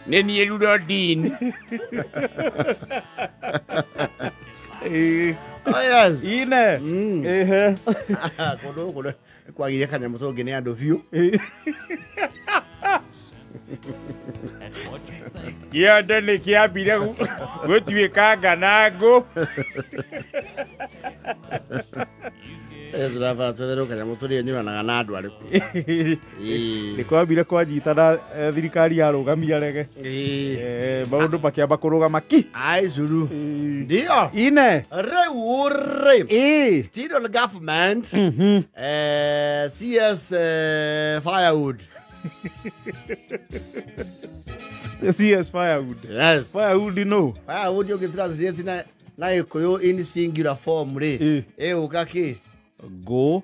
Nĩ niĩ Rurodin. Oh yes. Ine. Ehe. Kũndũ gũkũ kwagire kanyamũ tũngĩ nĩ andũ biũ. Kĩondo nĩ kĩambire gũtuĩka nganangũ. Tũrabatara twetherwo kanyamũ tũrĩenyũranaga na andũ arĩkũ. Nĩ kwambire kwanyitana thirikari yarũgamia rege. Maũndũ makĩamba kũrũgama ki. Ai curu. Ndio. Ine. Rĩu rĩ. Student government. CS firewood. CS firewood. Yes. Firewood no. Firewood ũngĩ na na Gĩkũyũ in singular form rĩ. Ĩgũka kĩ? Ngũ.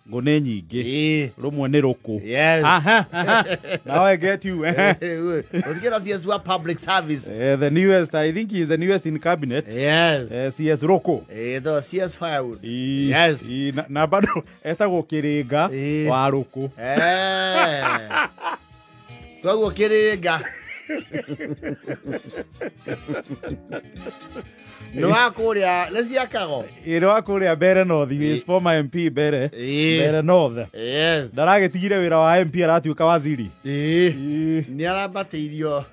Ngũ nĩ nyingĩ. Rũmwe nĩ rũkũ. Yes. Now I get you. Ũtikĩra CS wa public service. The newest, I think he is the newest in cabinet. Yes. CS Rũkũ. The CS firewood. Yes. Na bado etagwo Kĩrĩnga wa Rũkũ. Twaguo Kĩrĩnga. Nĩ wa kũrĩa nĩ ciakago. Nĩ wa kũrĩa Mbere North, he is former MP Mbere. Mbere North. Yes. Ndaragĩtigire wĩra wa MP aratuĩka waziri. Nĩ arambatĩirio.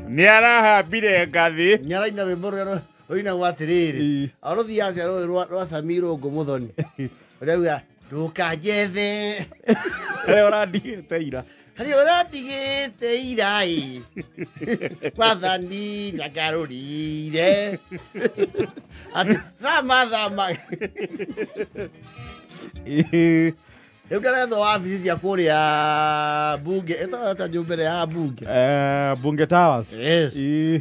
Nĩ arahambire ngathĩ. Nĩ araina rwĩmbo rũrĩa rũinagwo atĩrĩrĩ. Arũthiaga atĩa rũĩ rwa Sammy Rũngũ Mũthoni. Ũrĩa uga ndũkanjethe. Harĩa ũrandigĩte ira. Harĩa ũrandigĩte ira ĩ. Wathani nyagarũrire. Atĩ thama thama. Rĩu ndarethwo wabici cia kũrĩa bunge ĩtagwo atĩa nyũmba ĩrĩa ya bunge? Bunge Towers. Yes.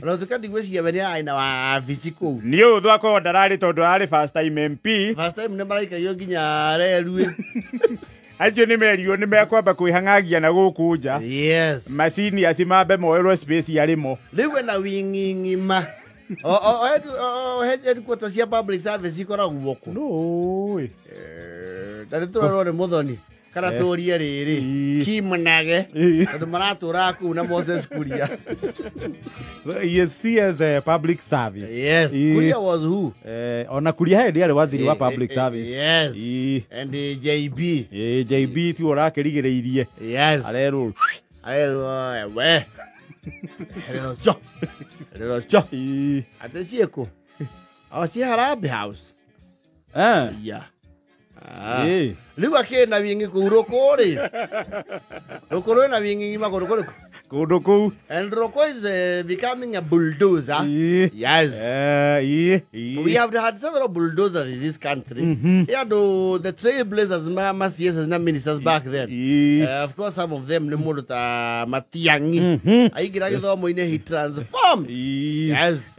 Ona ũtuĩka ndigwĩciria we nĩ arĩ na wabici kũu. Nĩ ũthũ akorwo ndararĩ tondũ ararĩ first time MP. First time nĩ maraikagio nginya reru. Acio nĩ merirwo nĩ mekwamba kwĩhang'agia na gũkũ nja. Yes. Macini aci mambe moerwo space yarĩmo. Rĩu ena wing'i ng'ima. O headquarters cia public service ikoragwo kũ? No. Na nĩ tũrorwo nĩ Mũthoni kana tũrie rĩrĩ Kimanage tondũ maratũraga kũu na Moses Kuria. Yes, he is public service. Yes. Kuria was who? Ona Kuria hĩndĩ arĩ waziri wa public service. Yes. And JB. JB tu ũrakĩrigĩrĩirie. Yes. Arerwo. Arerwo we. Arerwo cho. Arerwo cho. Atĩ ciĩkũ? O ciĩ Harambee House. Yeah. Rĩu akĩna wing'i kũu rũkũ rĩ. Rũkũ rwĩna wing'i ng'ima kũndũ kũrĩkũ? Kũndũ kũu. And Rũkũ is becoming a bulldozer. Yes. We have had several bulldozers in this country. Yeah, the trailblazers, ma CSs na ministers back then. Of course, some of them nĩ mũndũ ta Matiang'i. Aingĩra gĩthomo-inĩ, he transformed. Yes.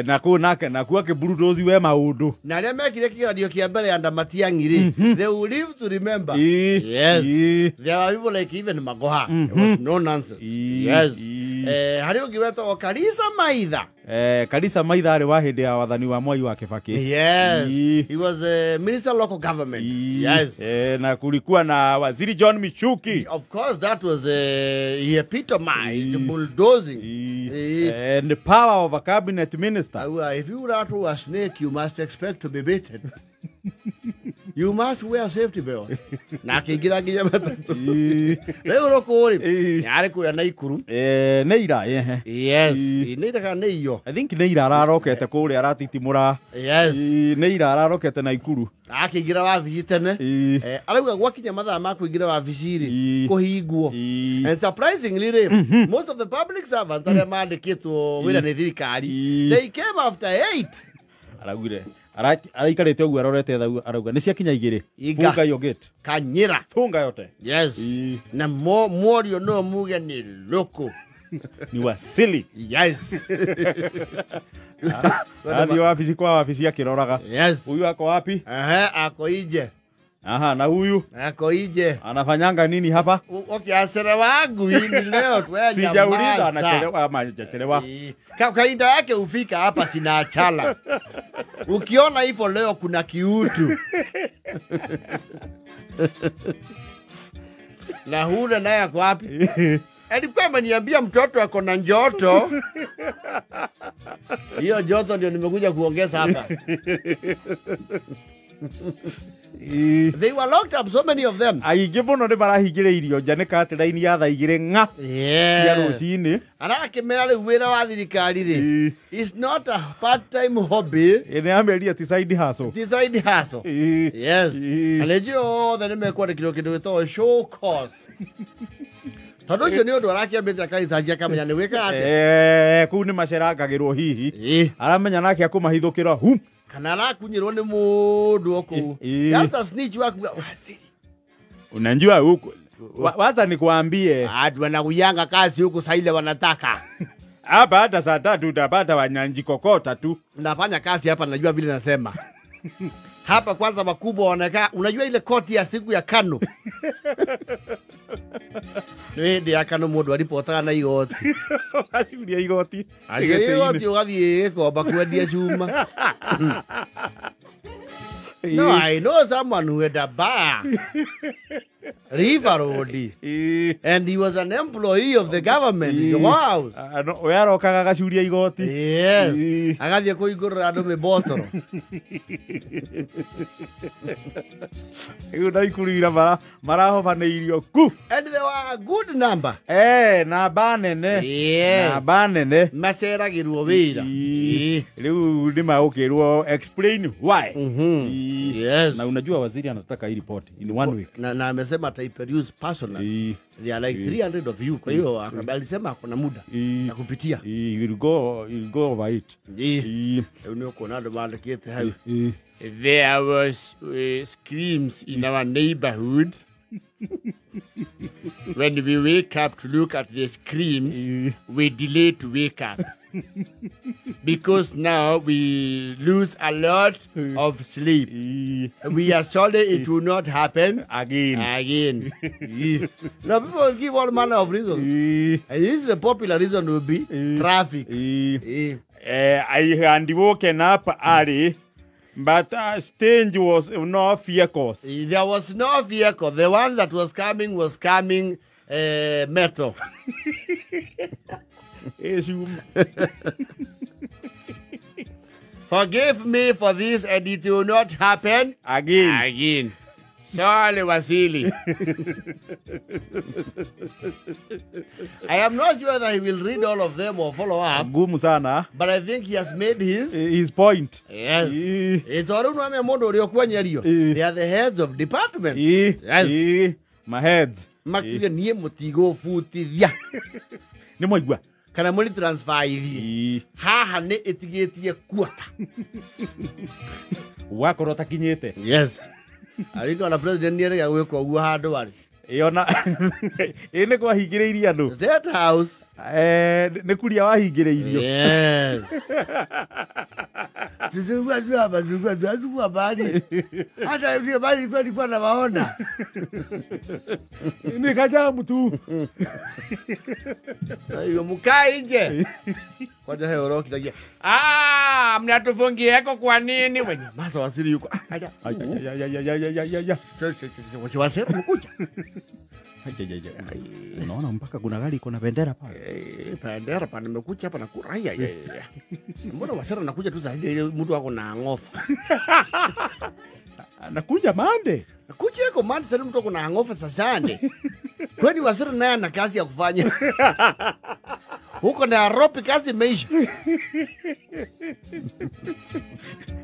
Na kũu nake na kuo akĩbulldoze we maũndũ. Na arĩa mekire kĩgeranio kĩa mbere under Matiang'i rĩ, they will live to remember. Yes. There were people like even Magoha. It was no nonsense. Yes. Harĩ ũngĩ wetagwo Karisa Maitha. Karisa Maitha arĩ wa hĩndĩ ya wathani wa Mwai wa Kibaki. Yes. He was a minister of local government. Yes. Na kulikuwa na waziri John Michuki. Of course, that was he epitomized bulldozing. And the power of a cabinet minister. If you rattle a snake, you must expect to be bitten. You must wear safety belt. Na akĩingĩra nginya matatũ. Rĩu Rũkũ rĩ, yarĩ kũrĩa Naikuru. Nĩ ira. Yes. Nĩ ira kana nĩ iyo? I think nĩ ira ararokete kũrĩa aratitimũra. Yes. Nĩ ira ararokete Naikuru. Akĩingĩra wabici tene. Arauga gwakinya mathaa ma kũingĩra wabici rĩ, kũhingwo. And surprisingly rĩ, most of the public servants arĩa mandĩkĩtwo wĩra nĩ thirikari, they came after 8. Araugire araikarĩte ũguo arorete thau arauga nĩ ciakinya igĩrĩ. Funga iyo gate. Kanyĩra. Funga yote. Yes. Na mworio no muge nĩ Rũkũ. Ni wasili. Yes. Athiĩ wabici kwa wabici akĩroraga. Yes. Huyu ako wapi? Aha, ako ije. Aha, na huyu ako ije. Anafanyanga nini hapa? Okay, asere wangu hii leo tuwe sijauliza anachelewa ama hajachelewa. Kainda yake ufika hapa sina achala. Ukiona hivyo leo kuna kiutu. Na huna naye ako wapi? Alikuwa ameniambia mtoto ako na joto. Hiyo joto ndio nimekuja kuongeza hapa. They were locked up, so many of them. Aingĩ mũno nĩ marahingĩrĩirio nja nĩ katĩraini ya thaa igĩrĩ ng'a ya rũcinĩ. Arakĩmera rĩu wĩra wa thirikari rĩ, it's not a part-time hobby. Nĩ ameria ti side hustle. Ti side hustle. Yes. Na nĩnjũĩ othe nĩ mekwandĩkĩrwo kĩndũ gĩtagwo show cause. Tondũ ũcio nĩ ũndũ arakĩambĩte akaricanjia akamenya nĩ gwĩka atĩa. Kũu nĩ macerangagĩrwo hihi. Aramenya nake akũmahithũkĩra hu. Kana arakunyirwo nĩ mũndũ o kũu. Just a snitch wakuga waziri. Unajua huko. Wacha nikuambie. Watu wanakuyanga kazi huku saa ile wanataka. Hapa hata saa 3 utapata wananjikokota tu. Nafanya kazi hapa, najua vile nasema. Hapa kwanza makubwa wanakaa, unajua ile koti ya siku ya Kano. Nĩ hĩndĩ ya Kano mũndũ aripotaga na igoti. Acuria igoti. Acuria igoti ũgathiĩ gĩkomba kwendia cuma. No, I know someone who had a bar. River Road. And he was an employee of the government. Wow. We arokaga gacuria igoti. Yes. Agathiĩ kũhingũrĩra andũ mĩbotoro. Rĩu ndaikurira marahobanĩirio ku. And they were a good number. Namba nene. Yes. Namba nene. Maceragĩrwo wĩra. Rĩu nĩ magũkĩrwo explain why. Yes. Na unajua waziri anataka hii report in 1 week. Na amesema ataiperuse personally. There are like 300 of you. Kwa hiyo alisema kuna muda ya kupitia. He will go over it. Rĩu nĩ ũkuona andũ mandĩkĩte hau. There was screams in our neighborhood. When we wake up to look at the screams, we delay to wake up. Because now we lose a lot of sleep. We are sorry it will not happen again. Again. Now people will give all manner of reasons. And this is the popular reason will be traffic. I had woken up early, but stage was no vehicles. There was no vehicle. The one that was coming metal. Forgive me for this and it will not happen again. Again. Sorry, Wasili. I am not sure that he will read all of them or follow up. Gumu sana. But I think he has made his point. Yes. It's all they are the heads of department. Yes. My heads. Makuya niye mutigo futithia. Ni mwaigua. Kana muri transfer ithi. Haha nĩ ĩtigĩtie kuota. Wakorwo takinyĩte. Yes. Ariko na president nĩ gwĩka ũguo handũ arĩ. Ĩona ĩ nĩ kwahingĩrĩirie andũ. State House. Nĩ kuria wahingĩrĩirio. Yes. Sisi habari. Hata ndio habari nilikuwa nawaona. Ni kajamu tu. Hiyo mkae nje. Kwaja heo roki tagia. Ah, mnatufungia eko kwa nini? Wenye masa wasili yuko. Ah, ya. Wasili mkuja. Unaona mpaka kuna gari iko na bendera pale. Bendera pale nimekuja hapa na kuraia. Mbona wasira nakuja tu zaidi ile mtu wako na ngofa. Anakuja mande. Nakuja yako mande sasa mtu wako na ngofa sasa nde. Kwani wasira naye ana kazi ya kufanya. Huko na Nairobi kazi imeisha.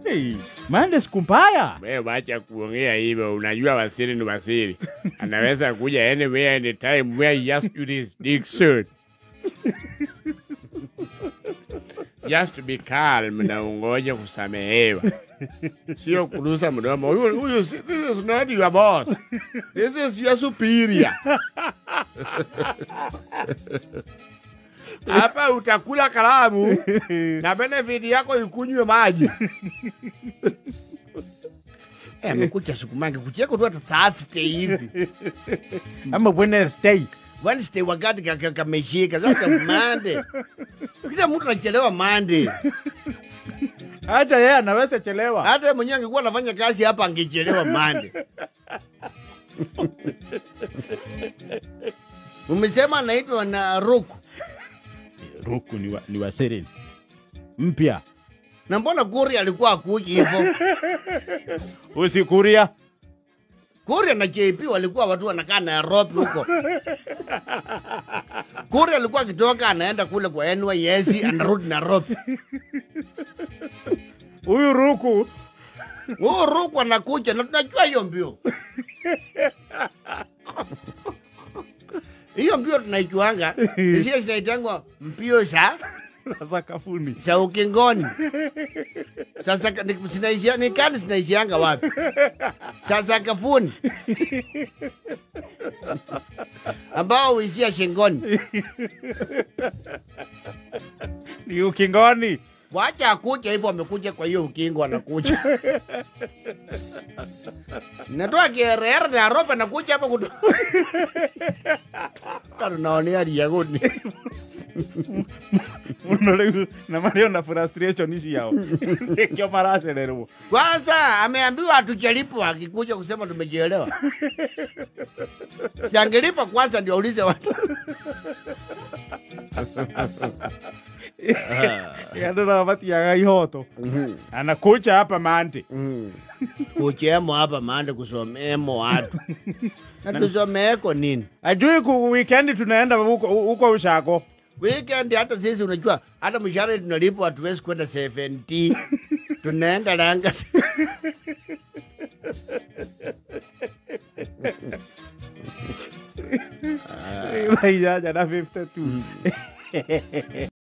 Hey, mande sikumbaya. Wewe wacha kuongea hivyo, unajua wasiri ni wasiri. Anaweza kuja anywhere anytime where he just jurisdiction. Just to be calm na ungoje kusamehewa. Sio kurusa mdomo. Huyu this is not your boss. This is your superior. Hapa utakula kalamu na benefit yako ikunywe maji. Amekuja siku mangi kucheko tu hata Thursday hivi. Ama Wednesday. Wednesday wakati kameshika sasa Monday. Kila mtu anachelewa Monday. Hata yeye anaweza chelewa. Hata mwenyewe angekuwa anafanya kazi hapa angechelewa Monday. Umesema anaitwa na Ruku. Ruku ni wa Serena. Mpya. Na mbona Kuria alikuwa akuji hivyo? Usi Kuria. Kuria na JP walikuwa watu wanakaa Nairobi huko. Kuria alikuwa akitoka anaenda kule kwa NYS anarudi Nairobi. Huyu Ruku. Huyu Ruku anakuja na tunajua hiyo mbio. Hiyo mbio tunaijuanga. Zile zinaitangwa mbio za sakafuni. Za ukingoni. Sasa zinaishia ni kani zinaishianga wapi? Za sakafuni. Ambao huishia shingoni. Ni ukingoni. Wacha akuja hivyo, amekuja kwa hiyo ukingo anakuja. Natoa KRR na ropa nakuja hapa kutu. Tunaonea riagoni. Muno na mario na frustration ici yao. Nikio maracererwo. Kwanza ameambiwa hatujalipa akikuja kusema tumejielewa. Siangelipa kwanza ndio aulize watu. Andu nao matiaga ihoto. Anakuja hapa mande. Kuchemo hapa mande kusomemo watu. Na tusomeko nini? Ajui ku weekend tunaenda huko Ushako. Weekend hata sisi unajua hata mshahara tunalipwa hatuwezi kwenda 70. Tunaenda Langa. Thaa 8:52.